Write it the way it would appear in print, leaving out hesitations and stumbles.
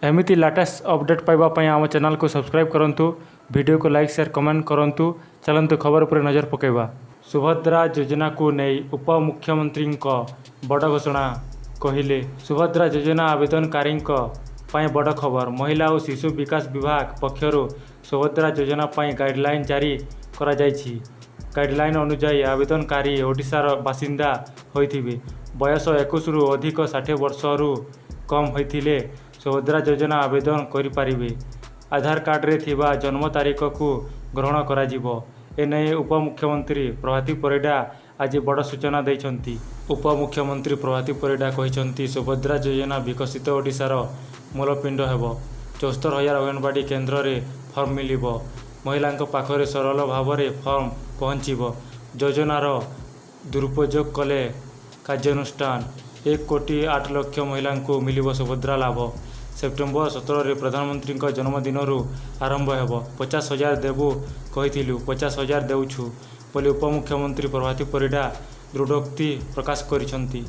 ଏମିତି latest update ପାଇବା ପାଇଁ ଆମ ଚ୍ୟାନେଲକୁ ସବସ୍କ୍ରାଇବ୍ କରନ୍ତୁ, ଭିଡ଼ିଓକୁ ଲାଇକ୍, ସେୟାର, କମେଣ୍ଟ କରନ୍ତୁ। ଚାଲନ୍ତୁ, ଖବର ଉପରେ ନଜର ପକାଇବା। ସୁଭଦ୍ରା ଯୋଜନାକୁ ନେଇ ଉପମୁଖ୍ୟମନ୍ତ୍ରୀଙ୍କ ବଡ଼ ଘୋଷଣା। କହିଲେ, ସୁଭଦ୍ରା ଯୋଜନା ଆବେଦନକାରୀଙ୍କ ପାଇଁ ବଡ଼ ଖବର। ମହିଳା ଓ ଶିଶୁ ବିକାଶ ବିଭାଗ ପକ୍ଷରୁ ସୁଭଦ୍ରା ଯୋଜନା ପାଇଁ ଗାଇଡ଼ଲାଇନ୍ ଜାରି କରାଯାଇଛି। ଗାଇଡ଼ଲାଇନ୍ ଅନୁଯାୟୀ, ଆବେଦନକାରୀ ଓଡ଼ିଶାର ବାସିନ୍ଦା ହୋଇଥିବେ, ବୟସ 21ରୁ ଅଧିକ 60 ବର୍ଷରୁ କମ୍ ହୋଇଥିଲେ ସୁଭଦ୍ରା ଯୋଜନା ଆବେଦନ କରିପାରିବେ। ଆଧାର କାର୍ଡ଼ରେ ଥିବା ଜନ୍ମ ତାରିଖକୁ ଗ୍ରହଣ କରାଯିବ। ଏନେଇ ଉପମୁଖ୍ୟମନ୍ତ୍ରୀ ପ୍ରଭାତୀ ପରିଡ଼ା ଆଜି ବଡ଼ ସୂଚନା ଦେଇଛନ୍ତି। ଉପମୁଖ୍ୟମନ୍ତ୍ରୀ ପ୍ରଭାତୀ ପରିଡ଼ା କହିଛନ୍ତି, ସୁଭଦ୍ରା ଯୋଜନା ବିକଶିତ ଓଡ଼ିଶାର ମୂଳପିଣ୍ଡ ହେବ। 74,000 ଅଙ୍ଗନବାଡ଼ି କେନ୍ଦ୍ରରେ ଫର୍ମ ମିଳିବ। ମହିଳାଙ୍କ ପାଖରେ ସରଳ ଭାବରେ ଫର୍ମ ପହଞ୍ଚିବ। ଯୋଜନାର ଦୁରୁପଯୋଗ କଲେ କାର୍ଯ୍ୟାନୁଷ୍ଠାନ। 1 କୋଟି 8 ଲକ୍ଷ ମହିଳାଙ୍କୁ ମିଳିବ ସୁଭଦ୍ରା ଲାଭ। ସେପ୍ଟେମ୍ବର 17ରେ ପ୍ରଧାନମନ୍ତ୍ରୀଙ୍କ ଜନ୍ମଦିନରୁ ଆରମ୍ଭ ହେବ। 50,000 ଦେବୁ କହିଥିଲୁ, 50,000 ଦେଉଛୁ ବୋଲି ଉପମୁଖ୍ୟମନ୍ତ୍ରୀ ପ୍ରଭାତୀ ପରିଡ଼ା ଦୃଢ଼ୋକ୍ତି ପ୍ରକାଶ କରିଛନ୍ତି।